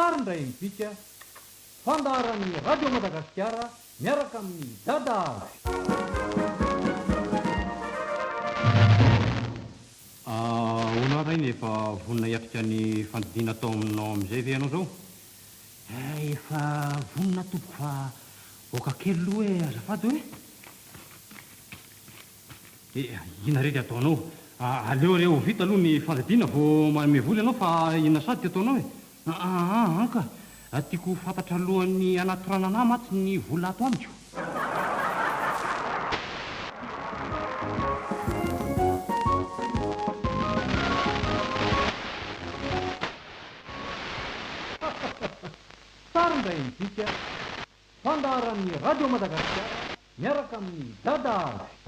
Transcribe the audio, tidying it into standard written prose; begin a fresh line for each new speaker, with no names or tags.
Sary indray mibika, fandaharan'ny Radio Madagasikara miaraka amin'i Dada Avy.
Ahoana ary Rainy, efa vonona hiatrika ny fandidiana atao aminao amin'izay ve ianao izao?
Efa vonona tompoko fa oka kely aloha e azafady hoe.
Eh, inona re ty ataonao? Aleo re ho vita aloha ny fandidiana vao manome vola ianao fa inona sady ty ataonao e? Aa ka, tiako ho fantatra alohan'ny hanatorana anah mantsy ny vola ato amiko.
Sary indray midika, fandaharan'ny Radio Madagasikara miaraka amin'i Dada Avy.